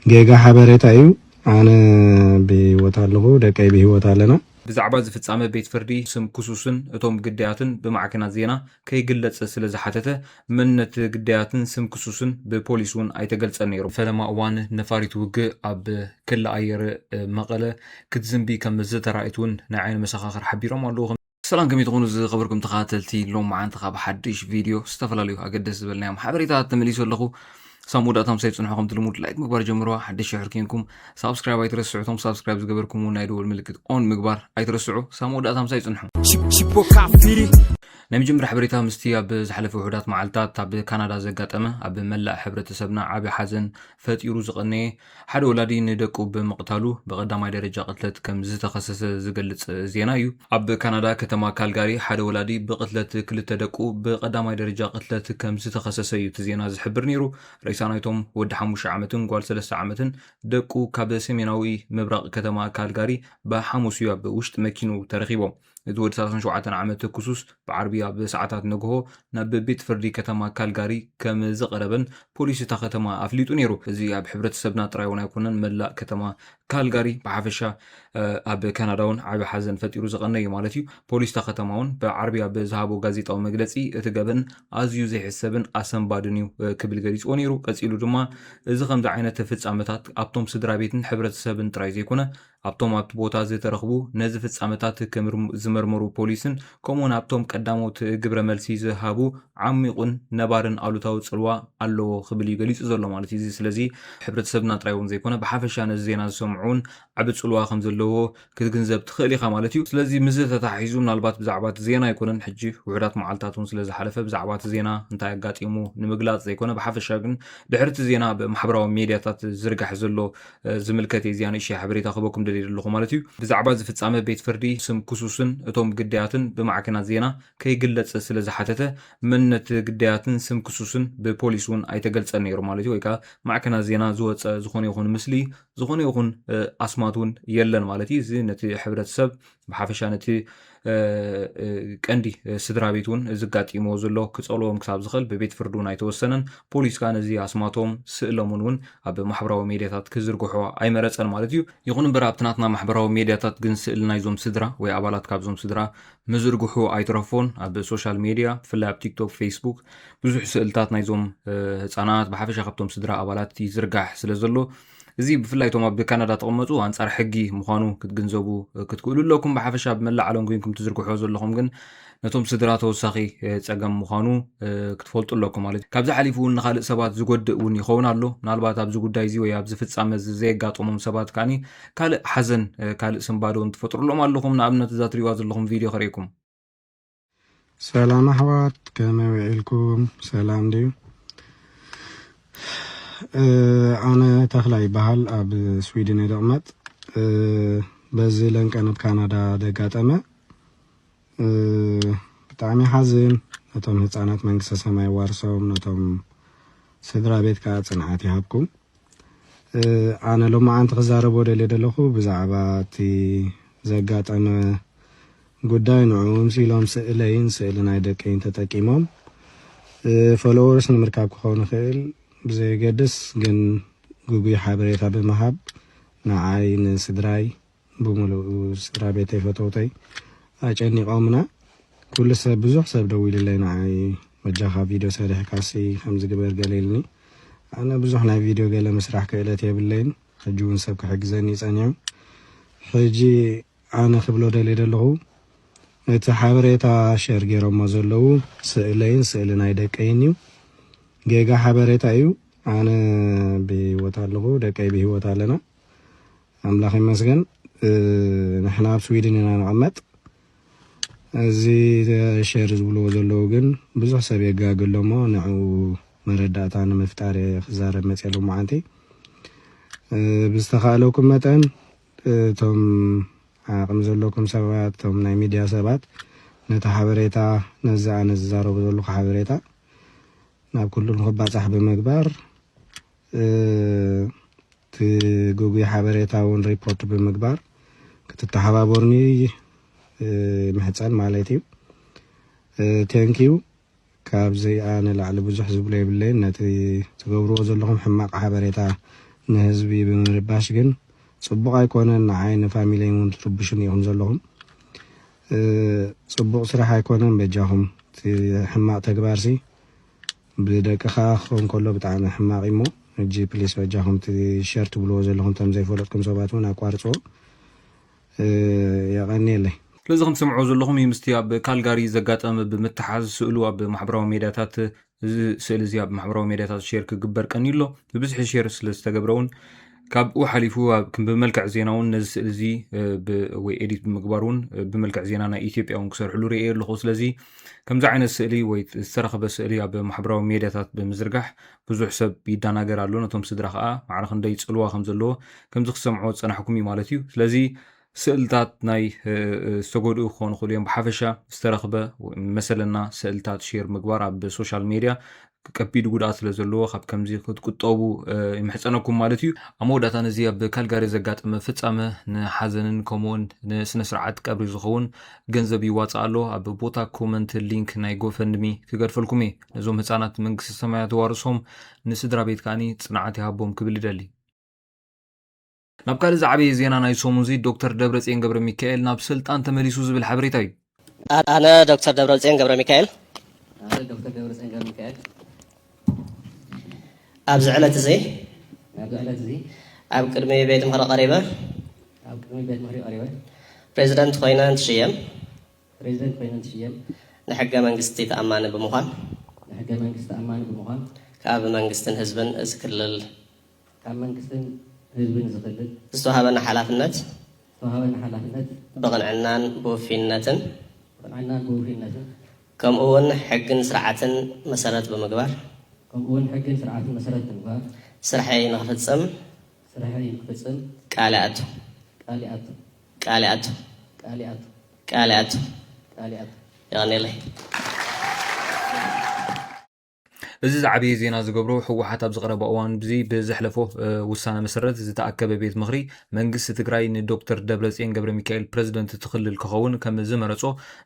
ጌጋ ሓበሬታ እዩ። ኣነ ብህይወት ኣለኹ፣ ደቀይ ብህይወት ኣለና። ብዛዕባ ዝፍጻመ ቤት ፍርዲ ስም ክሱስን እቶም ግዳያትን ብማዕከናት ዜና ከይግለጽ ስለ ዝሓተተ፣ መንነት ግዳያትን ስም ክሱስን ብፖሊስ እውን ኣይተገልጸን ነይሩ። ፈለማ እዋን ነፋሪት ውግእ ኣብ ክሊ ኣየር መቐለ ክትዝንቢ ከም ዝተራእየት እውን ናይ ዓይኒ መሰኻኽር ሓቢሮም ኣለዉ። ሰላም ከመይ ትኾኑ ዝኸበርኩም ተኸታተልቲ፣ ሎም መዓንቲ ካብ ሓድሽ ቪድዮ ዝተፈላለዩ ኣገደስ ዝበልናዮም ሓበሬታት ተመሊሱ ኣለኹ። ሳብ መወዳእታ ምሳይ ጽንሑ፣ ከምቲ ልሙድ ላይክ ምግባር ጀምርዋ። ሓድሽ ሽሕር ኬንኩም ሳብስክራይብ ኣይትረስዑ። እቶም ሳብስክራይብ ዝገበርኩም እውን ናይ ደወል ምልክት ኦን ምግባር ኣይትረስዑ። ሳብ መወዳእታ ምሳይ ጽንሑ። ናይ መጀመርያ ሓበሬታ ምስቲ ኣብ ዝሓለፈ ውሑዳት መዓልታት ኣብ ካናዳ ዘጋጠመ ኣብ መላእ ሕብረተሰብና ዓቢ ሓዘን ፈጢሩ ዝቐነየ ሓደ ወላዲ ንደቁ ብምቕታሉ ብቐዳማይ ደረጃ ቅትለት ከም ዝተኸሰሰ ዝገልጽ ዜና እዩ። ኣብ ካናዳ ከተማ ካልጋሪ ሓደ ወላዲ ብቅትለት ክልተ ደቁ ብቐዳማይ ደረጃ ቅትለት ከም ዝተኸሰሰ እዩ እቲ ዜና ዝሕብር ነይሩ። ሬሳ ናይቶም ወዲ ሓሙሽተ ዓመትን ጓል ሰለስተ ዓመትን ደቁ ካብ ሰሜናዊ ምብራቕ ከተማ ካልጋሪ ብሓሙስ እዩ ኣብ ውሽጢ መኪኑ ተረኺቦም። እቲ ወዲ ሰላሳን ሸውዓተን ዓመት ክሱስ ብዓርቢ ኣብ ሰዓታት ንግሆ ናብ ቤት ፍርዲ ከተማ ካልጋሪ ከም ዝቐረበን ፖሊስ እታ ከተማ ኣፍሊጡ ነይሩ። እዚ ኣብ ሕብረተሰብና ጥራይ እውን ኣይኮነን፣ መላእ ከተማ ካልጋሪ ብሓፈሻ ኣብ ካናዳ እውን ዓቢ ሓዘን ፈጢሩ ዝቐነ እዩ ማለት እዩ። ፖሊስ እታ ከተማ እውን ብዓርቢ ኣብ ዝሃቦ ጋዜጣዊ መግለጺ እቲ ገበን ኣዝዩ ዘይሕሰብን ኣሰንባድን እዩ ክብል ገሊጽዎ ነይሩ። ቀጺሉ ድማ እዚ ከምዚ ዓይነት ፍጻመታት ኣብቶም ስድራ ቤትን ሕብረተሰብን ጥራይ ዘይኮነ ኣብቶም ኣብቲ ቦታ ዝተረኽቡ ነዚ ፍጻመታት ዝመርመሩ ፖሊስን ከምኡውን ኣብቶም ቀዳሞት ግብረ መልሲ ዝሃቡ ዓሚቑን ነባርን ኣሉታዊ ጽልዋ ኣለዎ ክብል እዩ ገሊጹ ዘሎ ማለት እዩ። እዚ ስለዚ ሕብረተሰብና ጥራይ እውን ዘይኮነ ብሓፈሻ ነዚ ዜና ዝሰምዑ እውን ዓቢ ጽልዋ ከም ዘለዎ ክትግንዘብ ትኽእል ኢኻ ማለት እዩ። ስለዚ ምስዚ ተተሓሒዙ ምናልባት ብዛዕባ እቲ ዜና ኣይኮነን ሕጂ ውሑዳት መዓልታት እውን ስለ ዝሓለፈ ብዛዕባ እቲ ዜና እንታይ ኣጋጢሙ ንምግላጽ ዘይኮነ ብሓፈሻ ግን ድሕሪ እቲ ዜና ኣብ ማሕበራዊ ሜድያታት ዝርጋሕ ዘሎ ዝምልከት እየ እዚኣ ንእሽተይ ሓበሬታ ክበኩም ደልየ ዘለኹ ማለት እዩ። ብዛዕባ ዝፍጻመ ቤት ፍርዲ ስም ክሱስን እቶም ግዳያትን ብማዕከናት ዜና ከይግለጽ ስለ ዝሓተተ መንነት ግዳያትን ስም ክሱስን ብፖሊስ እውን ኣይተገልጸን ነይሩ ማለት እዩ። ወይ ከዓ ማዕከናት ዜና ዝወጸ ዝኾነ ይኹን ምስሊ ዝኾነ ይኹን ኣስማት እውን የለን ማለት እዩ። እዚ ነቲ ሕብረተሰብ ብሓፈሻ ነቲ ቀንዲ ስድራ ቤት እውን ዝጋጢሞ ዘሎ ክጸልዎም ክሳብ ዝኽእል ብቤት ፍርዲ እውን ኣይተወሰነን። ፖሊስ ከዓ ነዚ ኣስማቶም ስእሎምን እውን ኣብ ማሕበራዊ ሜድያታት ክዝርግሖ ኣይመረጸን ማለት እዩ። ይኹን እምበር ኣብቲ ናትና ማሕበራዊ ሜድያታት ግን ስእሊ ናይዞም ስድራ ወይ ኣባላት ካብዞም ስድራ ምዝርግሑ ኣይትረፎን። ኣብ ሶሻል ሜድያ ብፍላይ ኣብ ቲክቶክ፣ ፌስቡክ ብዙሕ ስእልታት ናይዞም ህፃናት ብሓፈሻ ካብቶም ስድራ ኣባላት ይዝርጋሕ ስለ ዘሎ እዚ ብፍላይ እቶም ኣብ ካናዳ ተቐመጡ ኣንጻር ሕጊ ምዃኑ ክትግንዘቡ ክትክእሉ ኣለኩም። ብሓፈሻ ኣብ መላእ ዓለም ኮይንኩም ትዝርግሖ ዘለኹም ግን ነቶም ስድራ ተወሳኺ ጸገም ምዃኑ ክትፈልጡ ኣለኩም ማለት እዩ። ካብዚ ሓሊፉ እውን ንኻልእ ሰባት ዝጎድእ እውን ይኸውን ኣሎ። ምናልባት ኣብዚ ጉዳይ እዚ ወይ ኣብዚ ፍጻመ እዚ ዘየጋጠሞም ሰባት ከዓኒ ካልእ ሓዘን ካልእ ስንባደ እውን ትፈጥሩሎም ኣለኹም። ንኣብነት እዛ ትሪእዋ ዘለኹም ቪድዮ ከርእየኩም። ሰላም ኣሕዋት፣ ከመይ ውዒልኩም? ሰላም ድዩ? ኣነ ተኽላ ይበሃል፣ ኣብ ስዊድን እየ ዝቕመጥ። በዚ ለንቀን ኣብ ካናዳ ዘጋጠመ ብጣዕሚ ሓዝን። ነቶም ህፃናት መንግስተ ሰማይ ዋርሶም፣ ነቶም ስድራ ቤት ከዓ ፅንዓት ይሃብኩም። ኣነ ሎማዓንቲ ክዛረቦ ደልየ ዘለኹ ብዛዕባ እቲ ዘጋጠመ ጉዳይ። ንዕኡ ምስ ኢሎም ስእለይን ስእሊ ናይ ደቀይን ተጠቂሞም ፎሎወርስ ንምርካብ ክኸውን ይኽእል ብዘየገድስ፣ ግን ግጉይ ሓበሬታ ብምሃብ ንዓይ፣ ንስድራይ፣ ብምሉእ ስድራ ቤተይ፣ ፈተውተይ ኣጨኒቖምና። ኩሉ ሰብ፣ ብዙሕ ሰብ ደዊሉለይ ንዓይ፣ በጃኻ ቪድዮ ሰሪሕካሲ ከምዚ ግበር ገለ ኢልኒ። ኣነ ብዙሕ ናይ ቪድዮ ገለ ምስራሕ ክእለት የብለይን። ሕጂ እውን ሰብ ክሕግዘኒ እዩ ጸኒሑ። ሕጂ ኣነ ክብሎ ደልየ ዘለኹ፣ እቲ ሓበሬታ ሸር ገይሮሞ ዘለዉ ስእለይን ስእሊ ናይ ደቀይን እዩ። ጌጋ ሓበሬታ እዩ። ኣነ ብህይወት ኣለኹ፣ ደቀይ ብህይወት ኣለና። ኣምላኽ ይመስገን። ንሕና ኣብ ስዊድን ኢና ንቕመጥ። እዚ ሸር ዝብልዎ ዘለዉ ግን ብዙሕ ሰብ የጋግሎ እሞ ንዕኡ መረዳእታ ንምፍጣር እየ ክዛረብ መፅየ ሎማዓንቲ። ብዝተኻእለኩም መጠን እቶም ዓቕሚ ዘለኩም ሰባት፣ እቶም ናይ ሚድያ ሰባት ነቲ ሓበሬታ፣ ነዚ ኣነ ዝዛረቦ ዘለኹ ሓበሬታ ናብ ኩሉ ንክባፃሕ ብምግባር እቲ ግጉይ ሓበሬታ እውን ሪፖርት ብምግባር ክትተሓባበሩኒ ምሕፀን ማለት እዩ። ቴንኪዩ። ካብዚ ንላዕሊ ብዙሕ ዝብሎ የብለይን። ነቲ ትገብርዎ ዘለኹም ሕማቕ ሓበሬታ ንህዝቢ ብምርባሽ ግን ጽቡቕ ኣይኮነን። ንዓይ ንፋሚለይ እውን ትርብሹን ኢኹም ዘለኹም። ጽቡቕ ስራሕ ኣይኮነን። በጃኹም እቲ ሕማቕ ተግባርሲ ብደቅኻ ክኸውን ከሎ ብጣዕሚ ሕማቕ እሞ፣ ሕጂ ፕሊስ በጃኹም እቲ ሸር ትብልዎ ዘለኹም፣ ከም ዘይፈለጥኩም ሰባት እውን ኣቋርፅዎ። የቐንየለይ። ስለዚ ከም ትሰምዕዎ ዘለኹም እዩ ምስቲ ኣብ ካልጋሪ ዘጋጠመ ብምትሓዝ ስእሉ ኣብ ማሕበራዊ ሜድያታት፣ እዚ ስእሊ እዚ ኣብ ማሕበራዊ ሜድያታት ሼር ክግበር ቀንዩ ኣሎ። ብብዝሒ ሼር ስለ ዝተገብረ እውን ካብኡ ሓሊፉ ብመልክዕ ዜና እውን ነዚ ስእሊ እዚ ወይ ኤዲት ብምግባር እውን ብመልክዕ ዜና ናይ ኢትዮጵያ እውን ክሰርሕሉ ርእየ ኣለኹ። ስለዚ ከምዚ ዓይነት ስእሊ ወይ ዝተረኸበ ስእሊ ኣብ ማሕበራዊ ሜድያታት ብምዝርጋሕ ብዙሕ ሰብ ይዳናገር ኣሎ። ነቶም ስድራ ከዓ ማዕረ ክንደይ ፅልዋ ከም ዘለዎ ከምዚ ክሰምዖ ዝፀናሕኩም እዩ ማለት እዩ። ስለዚ ስእልታት ናይ ዝተጎድኡ ክኾኑ ክእሉ እዮም። ብሓፈሻ ዝተረኽበ መሰለና ስእልታት ሼር ምግባር ኣብ ሶሻል ሜድያ ከቢድ ጉድኣት ስለ ዘለዎ ካብ ከምዚ ክትቁጠቡ ይምሕፀነኩም ማለት እዩ። ኣብ መወዳእታ ነዚ ኣብ ካልጋሪ ዘጋጠመ ፍፃመ ንሓዘንን ከምኡውን ንስነ ስርዓት ቀብሪ ዝኸውን ገንዘብ ይዋፃእ ኣሎ። ኣብ ቦታ ኮመንት ሊንክ ናይ ጎፈንድሚ ክገድፈልኩም እየ። ነዞም ህፃናት መንግስቲ ሰማያት ዋርሶም፣ ንስድራ ቤት ከዓኒ ፅንዓት ይሃቦም ክብል ይደሊ። ናብ ካልእ ዝዓበየ ዜና ናይ ሰሙን እዚ ዶክተር ደብረፅዮን ገብረ ሚካኤል ናብ ስልጣን ተመሊሱ ዝብል ሓበሬታ እዩ። ኣነ ዶክተር ደብረፅዮን ገብረ ሚካኤል ኣነ ዶክተር ደብረፅዮን ገብረ ሚካኤል ኣብዚ ዕለት እዚ ኣብዚ ዕለት እዚ ኣብ ቅድሚ ቤት ምኽሪ ቀሪበ ኣብ ቅድሚ ቤት ምኽሪ ቀሪበ ፕሬዚደንት ኮይነ እንትሽየም ፕሬዚደንት ኮይነ እንትሽየም ንሕገ መንግስቲ ተኣማኒ ብምዃን ንሕገ መንግስቲ ተኣማኒ ብምዃን ካብ መንግስትን ህዝብን እዚ ክልል ካብ መንግስትን ህዝብን እዚ ክልል ዝተዋሃበና ሓላፍነት ዝተዋሃበና ሓላፍነት ብቕንዕናን ብውፊንነትን ብቕንዕናን ብውፊንነትን ከምኡ እውን ሕግን ስርዓትን መሰረት ብምግባር ከምኡ እውን ሕግን ስርዓትን መሰረት ብምግባር ስርሐይ ንኽፍፅም ስርሐይ ንኽፍፅም ቃል ይኣቱ። ቃል ይኣቱ። ቃል ይኣቱ። ቃል ይኣቱ። ቃል ይኣቱ። ቃል ይኣቱ። የቐንየለይ። እዚ ዝዓበየ ዜና ዝገብሮ፣ ህወሓት ኣብዚ ቀረባ እዋን ብዚ ብዘሕለፎ ውሳነ መሰረት ዝተኣከበ ቤት ምኽሪ መንግስቲ ትግራይ ንዶክተር ደብረፅዮን ገብረ ሚካኤል ፕረዚደንት እቲ ክልል ክኸውን ከም ዝመረጾ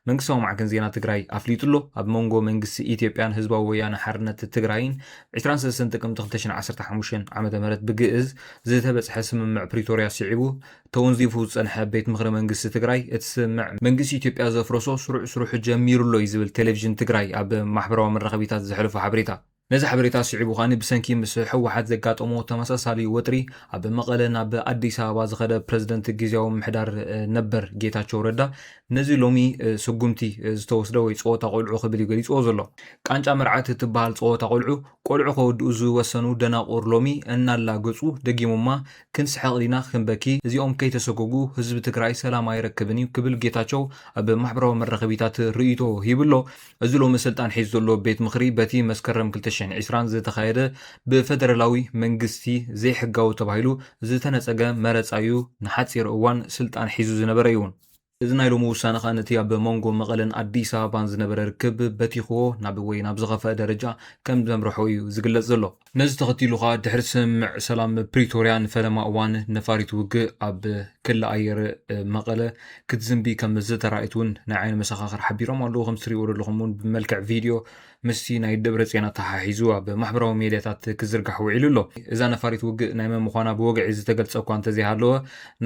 መንግስታዊ ማዕከን ዜና ትግራይ ኣፍሊጡ ኣሎ። ኣብ መንጎ መንግስቲ ኢትዮጵያን ህዝባዊ ወያነ ሓርነት ትግራይን ዕስራን ሰለስተን ጥቅምቲ ክልተ ሽሕን ዓሰርተ ሓሙሽተን ዓመተ ምህረት ብግእዝ ዝተበጽሐ ስምምዕ ፕሪቶርያ ስዒቡ ተወንዚፉ ዝጸንሐ ቤት ምኽሪ መንግስቲ ትግራይ፣ እቲ ስምምዕ መንግስቲ ኢትዮጵያ ዘፍረሶ ስሩዕ ስርሑ ጀሚሩ ኣሎ እዩ ዝብል ቴሌቪዥን ትግራይ ኣብ ማሕበራዊ መራኸቢታት ዘሕለፎ ሓበሬታ። ነዚ ሓበሬታ ስዒቡ ከኣ ብሰንኪ ምስ ህወሓት ዘጋጠሞ ተመሳሳሊ ወጥሪ ኣብ መቐለ ናብ ኣዲስ ኣበባ ዝኸደ ፕረዚደንት ግዝያዊ ምምሕዳር ነበር ጌታቸው ረዳ ነዚ ሎሚ ስጉምቲ ዝተወስደ ወይ ጸወታ ቆልዑ ክብል እዩ ገሊጽዎ ዘሎ። ቃንጫ መርዓት እትበሃል ጸወታ ቆልዑ ቆልዑ ከወድኡ ዝወሰኑ ደናቑር ሎሚ እናላገጹ ደጊሞማ ክንስሕቕ ዲና ክንበኪ፣ እዚኦም ከይተሰጎጉ ህዝቢ ትግራይ ሰላም ኣይረክብን እዩ ክብል ጌታቸው ኣብ ማሕበራዊ መራኸቢታት ርእይቶ ሂቡ ኣሎ። እዚ ሎሚ ስልጣን ሒዙ ዘሎ ቤት ምኽሪ በቲ መስከረም ክልተ ሽሕን ዕስራን ዝተኻየደ ብፈደራላዊ መንግስቲ ዘይሕጋዊ ተባሂሉ ዝተነጸገ መረጻ እዩ ንሓጺር እዋን ስልጣን ሒዙ ዝነበረ እዩ እውን። እዚ ናይ ሎሚ ውሳነ ከኣ ነቲ ኣብ መንጎ መቐለን ኣዲስ ኣበባን ዝነበረ ርክብ በቲኽዎ ናብ ወይ ናብ ዝኸፍአ ደረጃ ከም ዘምርሖ እዩ ዝግለጽ ዘሎ። ነዚ ተኸቲሉ ከኣ ድሕሪ ስምምዕ ሰላም ፕሪቶርያ ንፈለማ እዋን ነፋሪት ውግእ ኣብ ክሊ ኣየር መቐለ ክትዝንቢ ከም ዝተራእየት እውን ናይ ዓይኒ መሰኻኽር ሓቢሮም ኣለዉ። ከም ትሪእዎ ዘለኹም እውን ብመልክዕ ቪድዮ ምስቲ ናይ ደብረፅዮን ኣተሓሒዙ ኣብ ማሕበራዊ ሜድያታት ክዝርጋሕ ውዒሉ ኣሎ። እዛ ነፋሪት ውግእ ናይ መን ምዃና ብወግዒ ዝተገልጸ እኳ እንተዘይሃለወ፣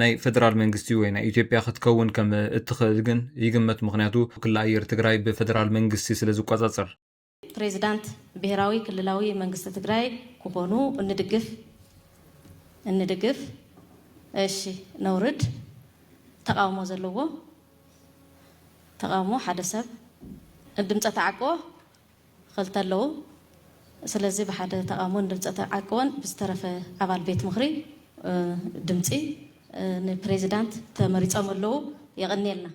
ናይ ፈደራል መንግስቲ ወይ ናይ ኢትዮጵያ ክትከውን ከም እትኽእል ግን ይግመት። ምኽንያቱ ክሊ ኣየር ትግራይ ብፈደራል መንግስቲ ስለ ዝቆጻጸር። ፕሬዚዳንት ብሄራዊ ክልላዊ መንግስቲ ትግራይ ክኾኑ እንድግፍ እንድግፍ። እሺ፣ ነውርድ። ተቃውሞ ዘለዎ ተቃውሞ ሓደ ሰብ፣ ድምፀ ተዓቅቦ ክልተ ኣለዉ። ስለዚ ብሓደ ተቃውሞን ድምፀ ተዓቅቦን ብዝተረፈ ኣባል ቤት ምኽሪ ድምፂ ንፕሬዚዳንት ተመሪፆም ኣለዉ። የቐንየልና።